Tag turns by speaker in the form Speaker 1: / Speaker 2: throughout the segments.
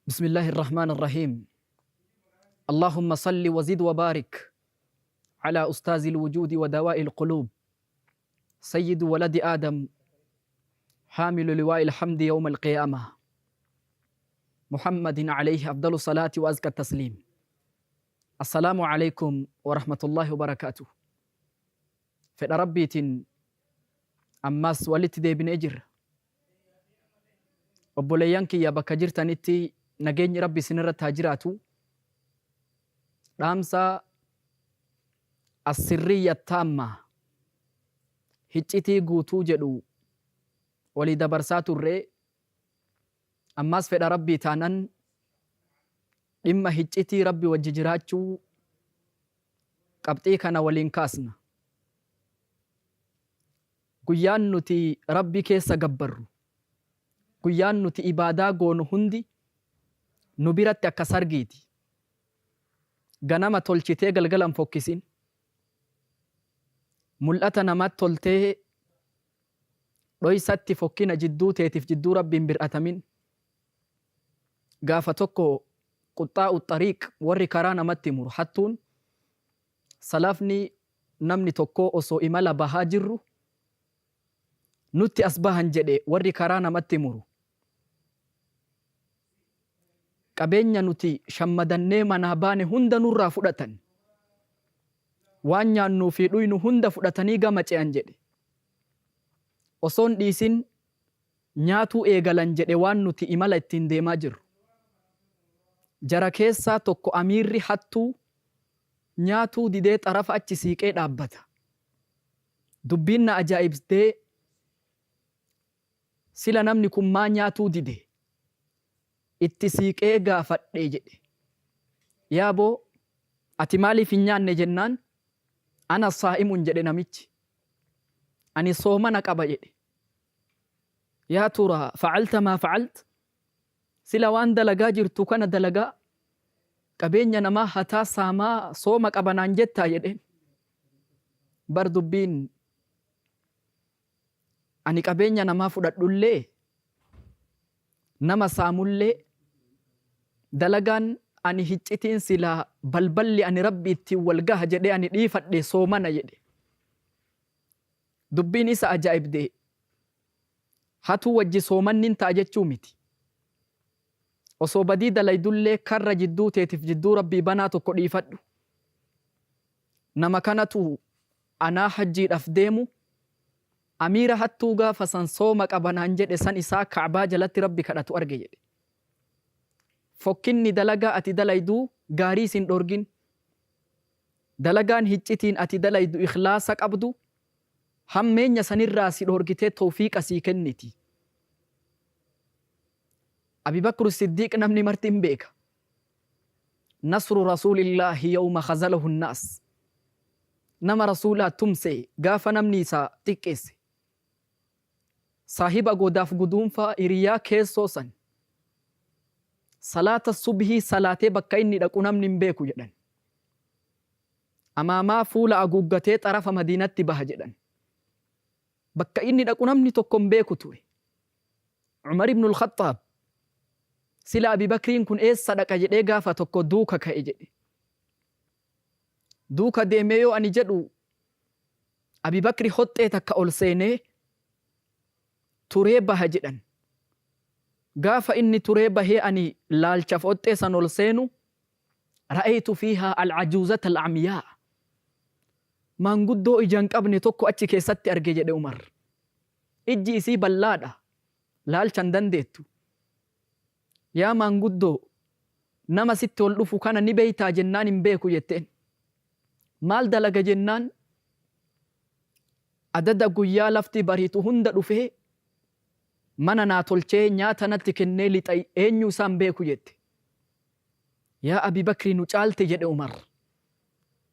Speaker 1: بسم الله الرحمن الرحيم. اللهم صل وزد وبارك على أستاذ الوجود ودواء القلوب، سيد ولد آدم، حامل لواء الحمد يوم القيامة، محمد عليه أفضل الصلاة وأزكى التسليم. السلام عليكم ورحمة الله وبركاته. Fedha Rabbiitiin ammas walitti deebinee jirra. Obboleeyyan kiyya, bakka jirtanitti nageenyi Rabbi isinirratti haa jiraatu. Dhaamsa السرية التامة, hiccitii guutuu jedhu walii dabarsaa turre. Ammas fedha Rabbii taanan dhimma hiccitii Rabbi wajji jiraachuu qabxii kana waliin kaasna. Guyyaan nuti Rabbi keessa gabbarru, guyyaan nuti ibaadaa goonu hundi nu biratti akka sargiiti. Ganama tolchitee galgalan fokkisin. Mul'ata namatti toltee dhoysatti fokkina jidduu teetiif jidduu Rabbiin bir'atamin. Gaafa tokko قطاع الطريق, warri karaa namatti muru, hattuun salafni namni tokko osoo imala bahaa jirru nutti as bahan jedhe. Warri karaa namatti muru qabeenya nuti shammadannee manaa baane hunda nurraa fudhatan, waan nyaannuu fi dhuynu hunda fudhatanii gama ce'an jedhe. Osoon dhiisin nyaatuu eegalan jedhe waan nuti imala ittiin deemaa jirru. Jara keessaa tokko, amiirri hattuu, nyaatuu didee xarafa achi siiqee dhaabbata. Dubbiin na ajaa'ibsdee, sila namni kun maa nyaatuu dide? Itti siiqee gaafadhe jedhe. Yaaboo, ati maaliif hin nyaanne jennaan, أنا صائم jedhe namichi. Ani soomana qaba jedhe. يا ترى فعلت ما فعلت, sila waan dalagaa jirtu kana dalagaa, qabeenya namaa hataa, saamaa, sooma qabanaan jettaa jedheen. Bar dubbiin ani qabeenya namaa fudhadhullee, nama saamullee, dalagaan ani hiccitiin silaa balballi ani Rabbi ittiin wal gaha jedhee ani dhiifadhe soomana jedhe. Dubbiin isa ajaa'ibde. Hatuu wajji soomanni ta'a jechuu miti. Osoo badii dalaydullee karra jidduu teetiif jidduu Rabbii banaa tokko dhiifadhu. Nama kanatu anaa hajjiidhaaf deemu, amiira hattuu gaafa san sooma qabanaan jedhe san isaa Ka'baa jalatti Rabbi kadhatu arge jedhe. Fokkinni dalagaa ati dalayduu gaarii sin dhorgin. Dalagaan hiccitiin ati dalaydu ikhlaasa qabdu hammeenya sanirraa si dhorgitee tawfiiqa sii kenniti. Abi Bakr Siddiiq namni marti hin beeka. نصر رسول الله يوم خذله الناس. Nama Rasuulaa tumse gaafa namni isaa xiqqeesse. Saahiba godaaf guduunfaa, hiriyaa keessoo san. Salaata subhii salaatee bakka inni dhaqu namni hin beeku jedhan. Amaamaa fuula haguuggatee xarafa Madiinatti baha jedhan. Bakka inni dhaqu namni tokko hin beeku ture. Umar ibn al-Khattaab sila Abi Bakriin kun eessa dhaqa jedhee gaafa tokko duuka ka'e jedhe. Duuka deemee yoo ani jedhu, Abi Bakri hoxxee takka ol seenee turee baha jedhan. Gaafa inni turee bahee ani laalchaaf hoxxee san ol seenu, رأيت فيها العجوزة العمياء, maanguddoo ija hin qabne tokko achi keessatti arge jedhe Umar. Ijji isii bal'aadha. Laalcha hin dandeettu. Yaa maanguddoo, nama sitti ol dhufu kana ni beeytaa jennaan, hin beeku jetteen. Maal dalaga jennaan, adada guyyaa lafti bariitu hunda dhufee mana naa tolchee nyaata natti kennee lixa, eenyu isaan beeku jette. Yaa Abi Bakri, nu caalte jedhe Umar.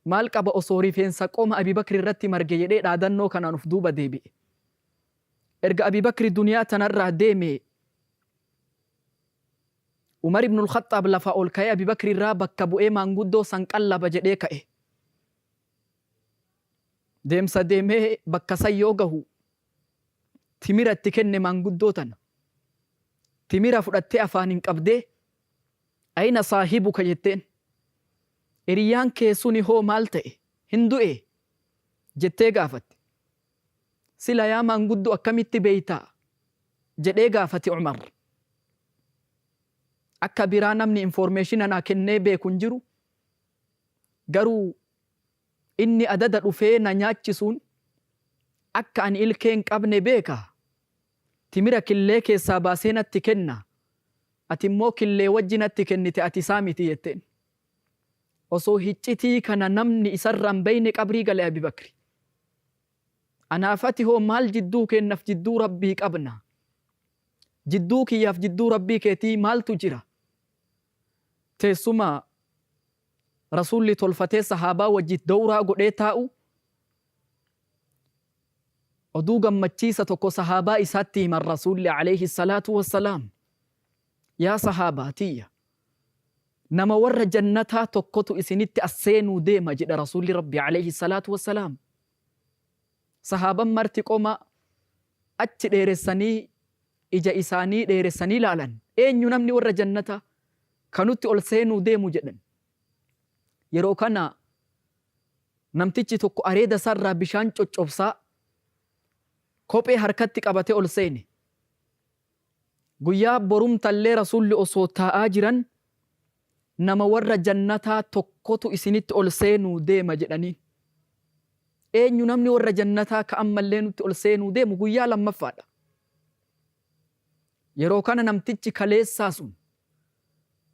Speaker 1: Maal qaba osoo rifeensa qoma Abi Bakri irratti marge jedhee dhaadannoo kanaan uf duuba deebi'e. Erga Abi Bakri duniyaa tanarraa deeme, Umar ibn al-Khattaab lafa ol ka'ee Abi Bakri irraa bakka bu'ee maanguddoo san qallaba jedhee ka'e. Deemsa deemee bakka san yoo gahu timira itti kenne maanguddoo tana. Timira fudhattee afaaniin qabdee Ayna saahibuka jetteen. Hiriyyaan kee suni hoo maal ta'e? Hin du'ee? Jettee gaafatte. Sila yaa maanguddo akkamitti beeytaa? Jedhee gaafate Umar. Akka biraa namni informeeshina naa kennee beeku hin jiru. Garuu inni adada dhufee na nyaachisuun akka ani ilkee hin qabne beeka. Timira killee keessaa baasee natti kenna. Ati immoo killee wajji natti kennite ati isaa miti jetteen. Osoo hiccitii kana namni isarraa hin beeyne qabrii gale Abi Bakri. Anaaf ati hoo maal jidduu keennaf jidduu Rabbii qabna? Jidduu kiyyaaf jidduu Rabbii keetii maaltu jira? Teessuma Rasuulli tolfatee sahaabaa wajji dowraa godhee taa'u oduu gammachiisa tokko sahaabaa isaatti himan Rasuulli aleyhi salaatu wassalaam. Yaa sahaabaa tiyya! Nama warra jannataa tokkotu isinitti as seenuu deema jedha Rasuulli Rabbii aleyhi salaatu wassalaam. Sahaaban marti qoma achi dheeressanii ija isaanii dheeressanii laalan. Eenyu namni warra jannataa ka nutti ol seenuu deemu jedhan. Yeroo kana namtichi tokko areeda isaarraa bishaan coccobsaa kophee harkatti qabatee ol seene. Guyyaa borumtallee Rasuulli osoo taa'aa jiran nama warra jannataa tokkotu isinitti ol seenuu deema jedhaniin. Eenyu namni warra jannataa ka ammallee nutti ol seenuu deemu guyyaa lammaffaadha. Yeroo kana namtichi kaleessaa sun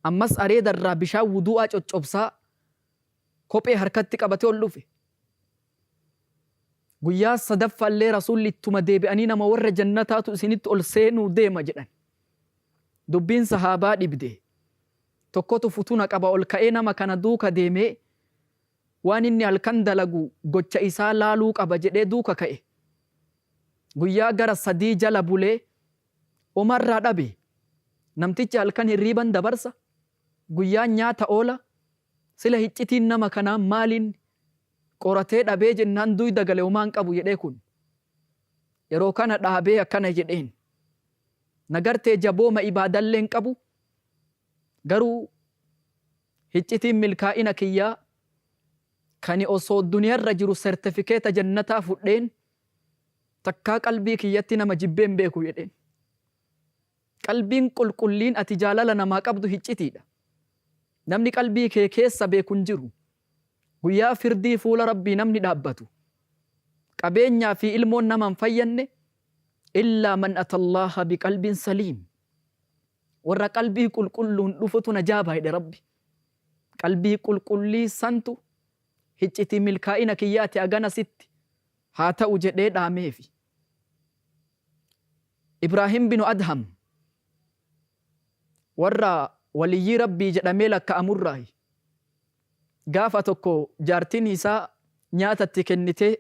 Speaker 1: ammas areeda irraa bishaan wuduu'aa coccobsaa kophee harkatti qabatee ol dhufe. Guyyaa sadaffaallee Rasuulli ittuma deebi'anii nama warra jannataatu isinitti ol seenuu deema jedhan. Dubbiin sahaabaa dhibde. Tokkotu futuna qaba ol ka'ee nama kana duuka deemee waan inni halkan dalagu gocha isaa laaluu qaba jedhee duuka ka'e. Guyyaa gara sadii jala bulee homarraa dhabe. Namtichi halkan hirriiban dabarsa, guyyaan nyaata oola, sila hiccitiin nama kanaa maaliin qoratee dhabee jennaan duyda gale homaa hin qabu jedhee kun. Yeroo kana dhaabee akkana jedheen. Na gartee jabooma ibaadallee hin qabu garuu hiccitiin milkaa'ina kiyyaa kani osoo duniyarra jiru sertifikeeta jannataa fudheen takkaa qalbii kiyyatti nama jibbee hin beeku jedheen. Qalbiin qulqulliin ati jaalala namaa qabdu hiccitiidha. Namni qalbii kee keessa beeku hin jiru. Guyyaa firdii fuula Rabbii namni dhaabbatu. Qabeenyaa fi ilmoon nama hin fayyanne illaa man atallaaha biqalbin saliim. Warra qalbii qulqulluun dhufutu najaa baha jedhe Rabbi. Qalbii qulqullii santu hiccitii milkaa'ina kiyyaati hagana sitti haa ta'u jedhee dhaameefi. Ibraahim binu Adham warra waliyyii Rabbii jedhamee lakka'amurraayi. Gaafa tokko jaartiin isaa nyaata itti kennitee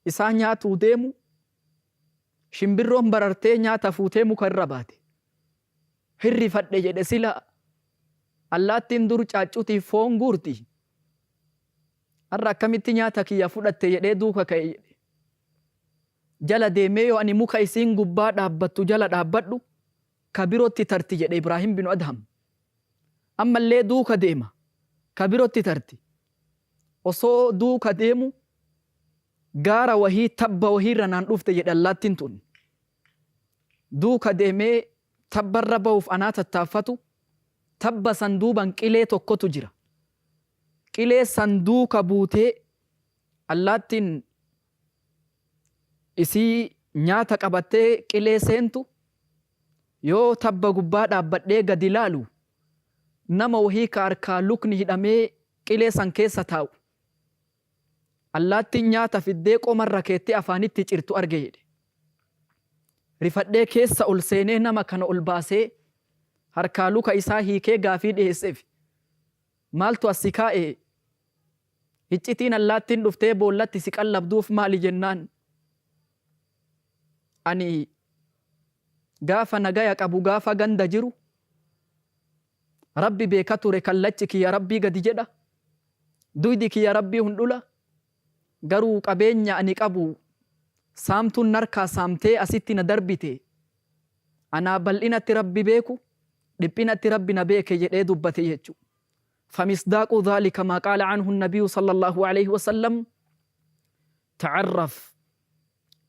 Speaker 1: isaa nyaatuu deemu shimbirroon barartee nyaata fuutee muka irra baate. Hin rifadhe jedhe sila allaattiin dur caaccuutiif foon guurti. Har'a akkamitti nyaata kiyya fudhatte jedhee duuka ka'e jedhe. Jala deemee yoo ani muka isiin gubbaa dhaabbattu jala dhaabbadhu ka birootti tarti jedhe Ibraahim binu Adham. Ammallee duuka deema ka birootti tarti. Osoo duuka deemu gaara wahii tabba wahiirra naan dhufte jedhe allaattiin tun. Duuka deemee tabbarra bahuuf anaa tattaaffatu tabba san duuban qilee tokkotu jira. Qilee san duuka buutee allaattiin isii nyaata qabattee qilee seentu yoo tabba gubbaa dhaabbadhee gadi laalu nama wahii ka harkaa lukni hidhamee qilee san keessa taa'u allaattiin nyaata fiddee qomarra keettee afaanitti cirtu arge jedhe. Rifadhee keessa ol seenee nama kana ol baasee harkaa luka isaa hiikee gaafii dhiheesseef. Maaltu as si kaa'e? Hiccitiin allaattiin dhuftee boollatti si qallabduuf maali jennaan ani gaafa nagaya qabu gaafa ganda jiru Rabbi beeka ture kallachi kiyya Rabbii gadi jedha duydi kiyya Rabbii hundhula garuu qabeenya ani qabu saamtuun narkaa saamtee asitti na darbite anaa bal'inatti Rabbi beeku Dhiphinatti Rabbi na beeke jedhee dubbate jechu. Famisdaaqu dhaalika maa qaala anhu nabiyyu sallallahu alayhi wa sallam ta'arraf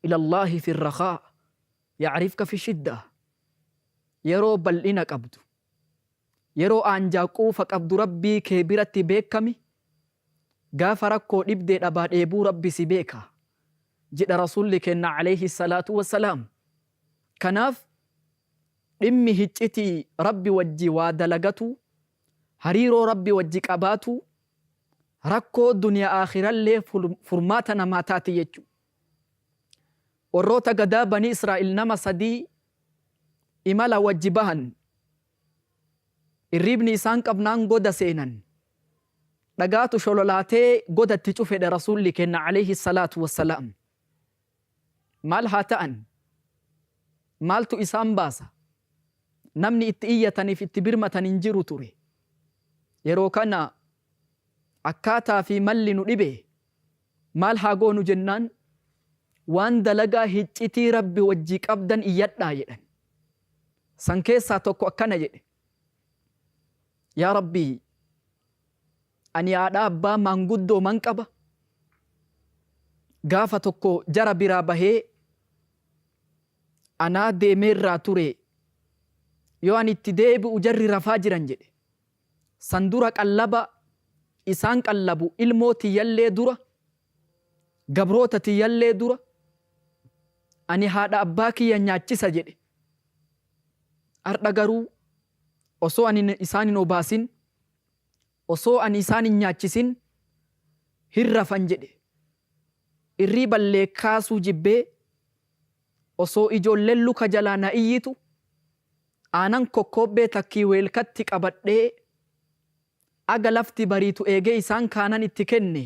Speaker 1: ila Allaahi fi rakhaa ya'rifka fi shidda. Yeroo bal'ina qabdu, yeroo aanjaa quufa qabdu Rabbii kee biratti beekkami, gaafa rakkoo dhibdee dhabaa dheebuu Rabbi si beeka jedha Rasuulli keenna alayhi salaatu wassalaam. Kanaaf dhimmi hiccitii Rabbi wajji waa dalagatuu, hariiroo Rabbi wajji qabaatuu, rakkoo duniyaa aakhirallee furmaata namaa taati jechu. Warroota gadaa Banii Israa'il nama sadii imala wajji bahan. Irriibni isaan qabnaan goda seenan. Dhagaatu shololaatee goda itti cufedha Rasuulli keenna alayhi salaatu wassalaam. Maal haa ta'an? Maaltu isaan baasa? Namni itti iyyataniif itti birmatan hin jiru ture. Yeroo kana akkaataa fi malli nu dhibe maal haa goonu jennaan waan dalagaa hiccitii Rabbi wajji qabdan iyyadhaa jedhan. San keessaa tokko akkana jedhe. Yaa Rabbii, ani haadha abbaa maanguddoo man qaba. Gaafa tokko jara biraa bahee anaa deemeerraa ture. Yoo ani itti deebi'u jarri rafaa jiran jedhe. San dura qallaba isaan qallabu ilmoo tiyyallee dura, gabroota tiyyallee dura ani haadha abbaa kiyya nyaachisa jedhe. Ardha garuu osoo ani isaan hin obaasin, osoo ani isaan hin nyaachisin hin rafan jedhe. Irriiballee kaasuu jibbee osoo ijoolleen luka jalaa na iyyitu aanan kokkoobbee takkii weelkatti qabadhee aga lafti bariitu eegee isaan kaanan itti kenne.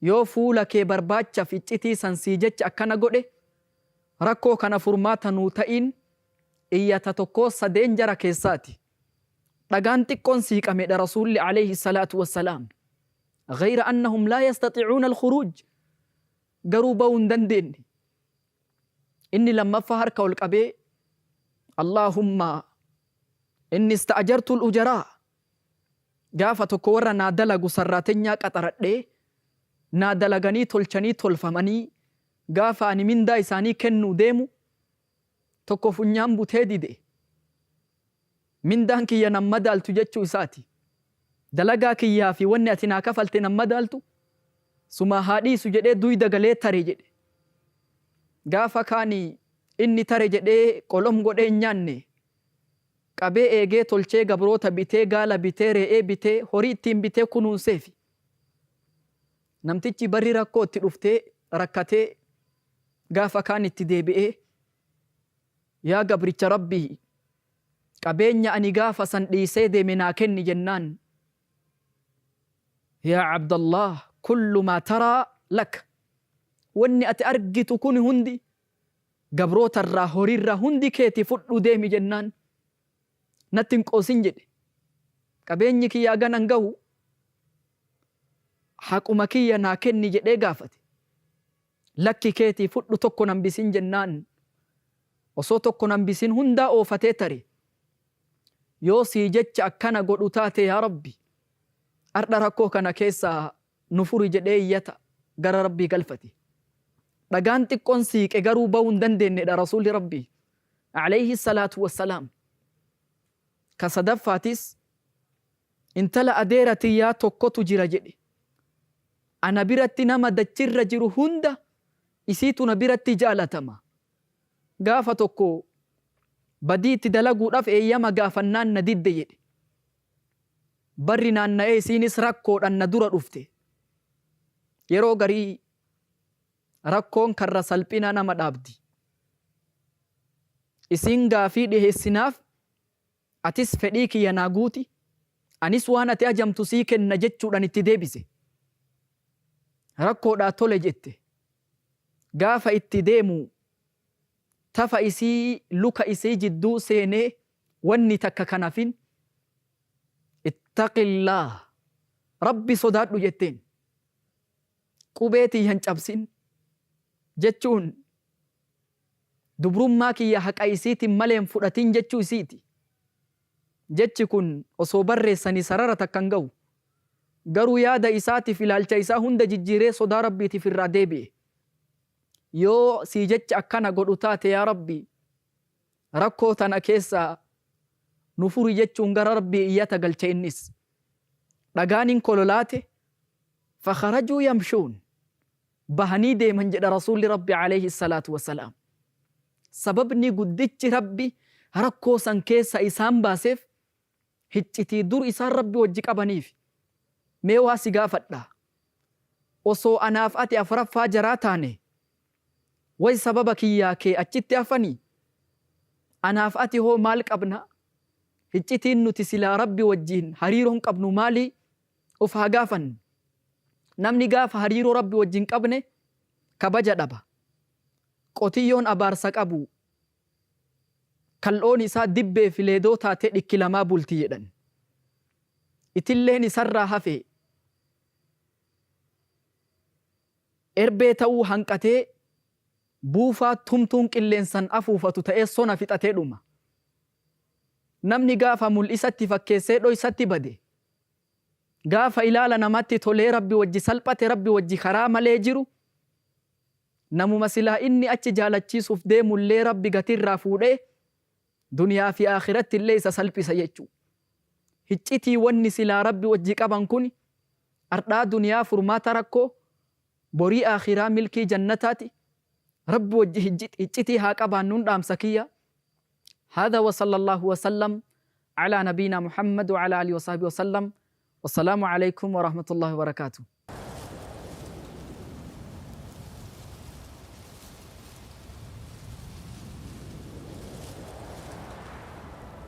Speaker 1: Yoo fuula kee barbaachaf iccitii san sii jecha akkana godhe, rakkoo kana furmaata nuu ta'iin iyyata tokkoo sadeen jara keessaati. Dhagaan xiqqoon siiqamedha Rasuulli alayhi salaatu wassalaam. Ghayra annahum laa yastati'uuna al-khuruuj. Garuu ba'uu hin dandeenne. Inni lammaffaa harka ol qabee Allaahumma inni ista'ajartu al-ujaraa. Gaafa tokko warra naa dalagu sarraatenyaa qaxaradhee naa dalaganii tolchanii tolfamanii gaafa ani mindaa isaanii kennuu deemu tokko funyaan butee dide. Mindaan kiyya nan madaaltu jechuu isaati. Dalagaa kiyyaa fi wanni ati naa kafalte nan madaaltu, sumaa haa dhiisu jedhee duyda galee tare jedhe. Gaafa kaani inni tare jedhee qolom godhee hin nyaanne. Qabee eegee tolchee gabroota bitee, gaala bitee, re'ee bitee, horii ittiin bitee kunuunseefi. Namtichi barri rakkoo itti dhuftee rakkatee gaafa kaan itti deebi'ee yaa gabricha Rabbii qabeenya ani gaafa san dhiisee deeme naa kenni jennaan yaa Abdallaah kullu maa taraa lak wanni ati argitu kuni hundi gabroota irraa horii irraa hundi keeti fudhu deemi jennaan natti hin qoosin jedhe. Qabeenyi kiyya hagana hin gahu haquma kiyya naa kenni jedhee gaafate. Lakki keetii fudhu tokko hin hambisin jennaan osoo tokko hin hambisin hundaa oofatee tare. Yoo sii jecha akkana godhu taate yaa Rabbi ardha rakkoo kana keessaa nu furi jedhee iyyata gara Rabbii galfate. Dhagaan xiqqoon siiqe garuu ba'uu hin dandeennedha Rasuulli Rabbii alayhi salaatu wassalaam. Ka sadaffaatis intala adeera tiyyaa tokkotu jira jedhe. Ana biratti nama dachirra jiru hunda isiitu na biratti jaalatama. Gaafa tokko badii itti dalaguudhaaf eeyyama gaafannaan na didde jedhe. Barri naanna'ee isiinis rakkoodhan na dura dhufte. Yeroo garii rakkoon karra salphinaa nama dhaabdi. Isiin gaafii dhiheessinaaf atis fedhii kiyya naa guuti, anis waan ati ajamtu sii kenna jechuudhan itti deebise. Rakkoodhaa tole jette. Gaafa itti deemu tafa isii luka isii jidduu seenee wanni takka kan hafin ittaqillaah Rabbi sodaadhu jetteen. Qubee tiyya hin cabsin jechuun dubrummaa kiyya haqa isiitin malee hin fudhatin jechuu isiiti. Jechi kun osoo barreessanii sarara takka hin gahu. Garuu yaada isaatiif ilaalcha isaa hunda jijjiiree sodaa Rabbiitiif irraa deebi'e. Yoo sii jecha akkana godhu taate yaa Rabbi rakkoo tana keessaa nu furi jechuun gara Rabbii iyyata galche innis. Dhagaan hin kololaate fakharajuu yamshuun bahanii deeman jedha Rasuulli Rabbi alayhi salaatu wassalaam. Sababni guddichi Rabbi rakkoo san keessa isaan baaseef hiccitii dur isaan Rabbi wajji qabaniifi. Mee waa si gaafadha. Osoo anaaf ati afraffaa jaraa taane way sababa kiyyaa kee achitti hafanii? Anaaf ati hoo maal qabna? Hiccitiin nuti silaa Rabbi wajjiin hariiroon qabnu maali? Of haa gaafannu. Namni gaafa hariiroo Rabbi wajji hin qabne kabaja dhaba. Qotiyyoon abaarsa qabu kal'oon isaa dibbee fi leedoo taatee dhikkilamaa bulti jedhan. Itilleen isarraa hafe erbee ta'uu hanqatee buufaa tumtuun qilleensan afuufatu ta'ee sona fixatee dhuma. Namni gaafa mul'isatti fakkeessee dhoysatti bade, gaafa ilaala namatti tolee Rabbi wajji salphate Rabbi wajji karaa malee jiru, namuma silaa inni achi jaalachiisuuf deemullee Rabbi gatii irraa fuudhee duniyaa fi aakhiratti illee isa salphisa jechuu. Hiccitii wanni silaa Rabbi wajji qaban kuni ardhaa duniyaa furmaata rakkoo, borii aakhiraa milkii jannataati. Rabbi wajji hiccitii haa qabaannuun dhaamsa kiyya. Haadha wa sallallahu wa sallam alaa nabiinaa Muhammad wa alaa alihi wa sahbihi wa sallam. Wassalaamu alaikum wa rahmatullahi wa barakaatuh.